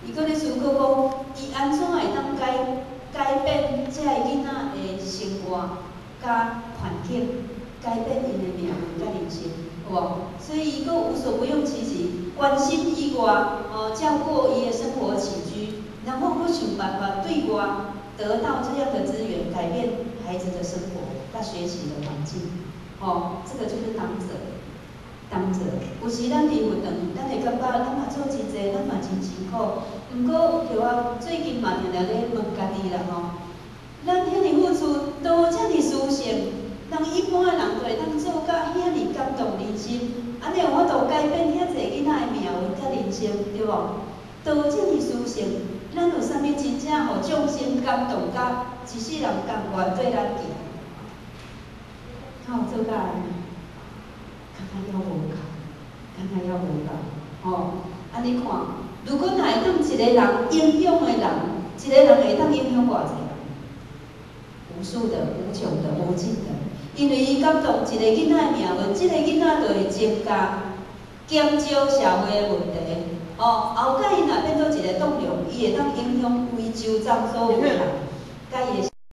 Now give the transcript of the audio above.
伊閣咧思考講，伊按怎會當改變這个囡仔的生活佮環境，改變𪜶的命運佮人生，有無？所以伊閣無所不用其極，關心以外，哦，照顧伊的生活起居，然後閣想辦法對外得到這樣的資源，改變孩子的生活佮學習的環境，哦，這個就是當者。當者，有時咱佇佛堂，咱會感覺咱嘛做真濟，咱嘛真辛苦。毋過，對啊，最近嘛定定咧問家己啦吼，咱遐爾付出，都有遮爾殊勝，人一般的人都會當做甲遐爾感動人心，按呢有法度改變遐濟囡仔的命運佮人生，對無？都有遮爾殊勝，咱有啥物真正予眾生感動甲一世人甘願綴咱行？敢有做甲按呢？感覺猶無夠，感覺猶無夠，吼！啊，你看，如果若會當一個人影響的人，一個人會當影響偌濟人？無數的、無窮的、無盡的。因為伊感動一個囡仔的命運，這個囡仔就會增加、減少社會的問題。哦，後蓋伊若變做一個棟梁，伊會當影響圍周遭所有的人，佮伊的。